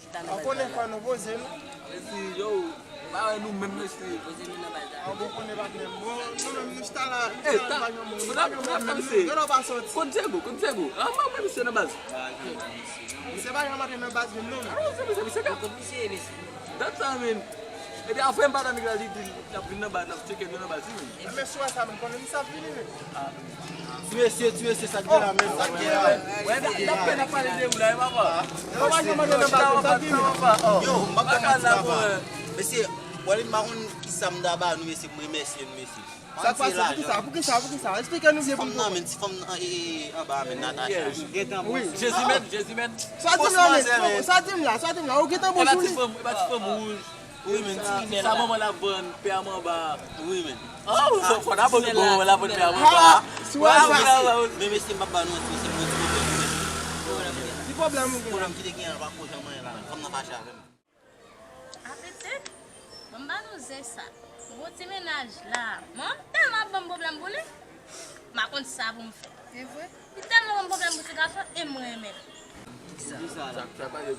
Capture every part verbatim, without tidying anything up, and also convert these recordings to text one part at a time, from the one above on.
Ou konnen fò nou poze nou. Mesye, yo, pa wè nou menm, mesye. Poze nou nan baz la. An bon konnen patnè m. Bon, nou menm nou chita la, nou chita la pa gen moun, nou pa gen moun, nou pa sòti. Konn Diego, konn Diego. An pa wè misye nan baz. Misye pa janm antre nan baz menm non. Ah, se misye, misye ka. Konn misye, mesye. Dat sa, men. Epi apre m pale avèk la, li di l ap vin nan baz, l ap tcheke nou nan baz, wi, men. Men si w wè sa, men konnen misye ap vini, men. Ti mesye, ti mesye, sa k gen la menm, sa k gen la. Wè, n ap pale de ou la, e papa. Ou pa janm antre nan baz, sa k gen. Yo, m p ap ba manti, papa. Mesye, wè, m pa konn kisa m ta ba nou, mesye, pou m remèsye nou, mesye. Sa k pase? Poukisa? Poukisa? Poukisa? Eksplike nou byen pou nou konprann. Ti fanm nan, men, ti fanm nan, e, e, e, anba a, men, Natacha. Jezimèn, Jezimèn. Sa di m la, men, sa di m la, sa di m la. Ou gentan bon sou li. E pa ti fanm, e pa ti fanm wouj. Wi, men, ti rimèl la. Sa manman l ap vann, pè a manba. Wi, men. Ah, ou fò, fò n ap bon, bon, manman l ap vann, pè a manba. Ah, si w wè sa. Men, mesye, m p ap ba nou manti, mesye, m gen ti pwoblèm, wi, mesye. Ki pwoblèm ou gen? Pwoblèm ki te gen an, pa ko janm anyen la, men. Fanm nan fache avè m. Apete, ban m ba nou ze sa. Gwo ti mennaj la. Mwen, tèlman ap ban m pwoblèm pou li. M pa konn sa pou m fè. E vre? Li tèlman ban m pwoblèm pou ti gason, e m renmen l.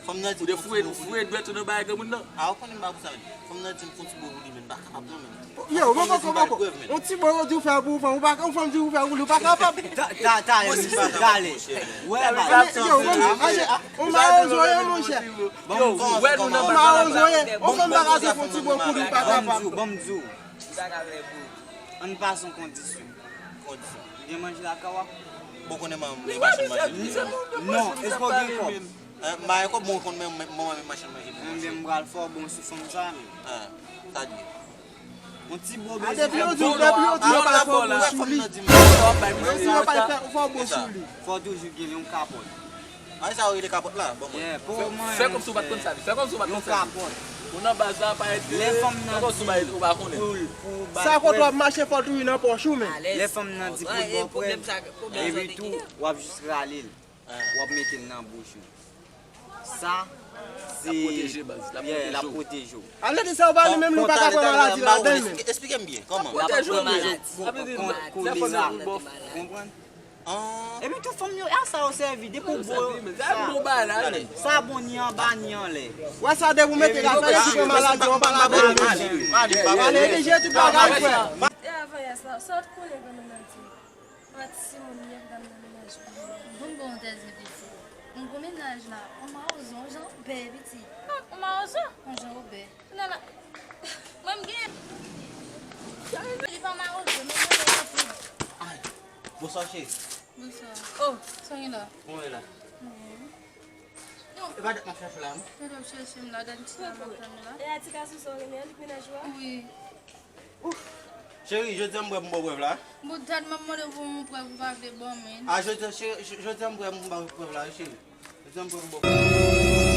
Fanm nan di m fon ti bo pou li. Ou te foure, foure dwèt ou nan bagay granmoun nan. A, ou konnen m pa pou sa, men. Fanm nan di m fon ti bo pou li, men m pa kapab non, men. Yo, boko, boko. On ti bo yo di w fè pou ou fanm, ou pa, on fanm di w fè pou li, ou pa kapab. Ta, ta, talè, mesye, talè. Wè, yo, on mawozo ye, monchè. Yo, wè nou nan mawozo ye. On fanm pa ka di fon ti bo pou li, ou pa kapab. Ban m di w, ban m di w. Ann pase yon kondisyon. Kondisyon. Gen manje lakay w a? Bon, konnen m, m machann manje. Non, èske w gen kòb? Eh, m pa gen kòb, bon, konnen m, m, m, m machann manje. Mwen menm, m pral fè w bon sou fanm sa, men. Ah, sa di. Yon ti bo bezwen. Depi yo di, depi yo di yo pa fè w bon sou li. Yo di yo pa fè w bon sou li. Fò w toujou gen yon kapòt. An sa yo rele kapòt la? Bon, mwen. Yeah, pou w manyen. Fè kòmsi w pa t konn sa li. Fè kòmsi w pa t konn sa li. Yon kapòt. Ou nan baz la, pa ret. Lè fanm nan di pou, pou ba l prèv. Sa kote w ap mache, fò w toujou nan pòch ou, men. Lè fanm nan di pou l ba w prèv, epi tou, w ap jis rale l. W ap mete l nan bouch ou. Sa, se, yeah, l ap pwoteje w. Ale de sa, ou pa li menm, nou pa ka pran maladi ladan l, men. Esplike m byen, kòman? L ap pran maladi. Kon, kon, kolera. Konprann? Epi tou fanm yo, a sa yo sèvi, depi w bo yo, sa, sa bon ni anba ni anlè. Wè sa, depi w mete la, fè yo pran maladi, w pa la. Ale, ale, ale, ale, tout bagay, frè. E avanyè sa, sa w t konnen granmoun nan di? Yon ti moun li ye, dam nan mennaj li. Bon, bon, tèz epi fou. M gwo mennaj la, on mawozo, on jan ou bè, pitit. Ah, on mawozo? On jan ou bè. Nana, mwen m gen. Li pa mawozo, men mwen gen anpil. Ay, bonswa, cheri. Bonswa. Oh, sa w gen la? Bon, e la. Mhm. E pa dat m ap chache w la, non? Ou t ap chache m la, dat m chita m ap tann ou la. E a ti gason sa w renmen an, li k mennaj ou a? Wi. Cheri, jodi a m prè pou m ba w prèv la. Bon, dat m ap mande w pou yon prèv ou pa vle ban m, men. A, jodi a, cheri, j-, jodi a m prè pou m ba w prèv la, wi, cheri. Jodi a m prè pou m ba w prèv.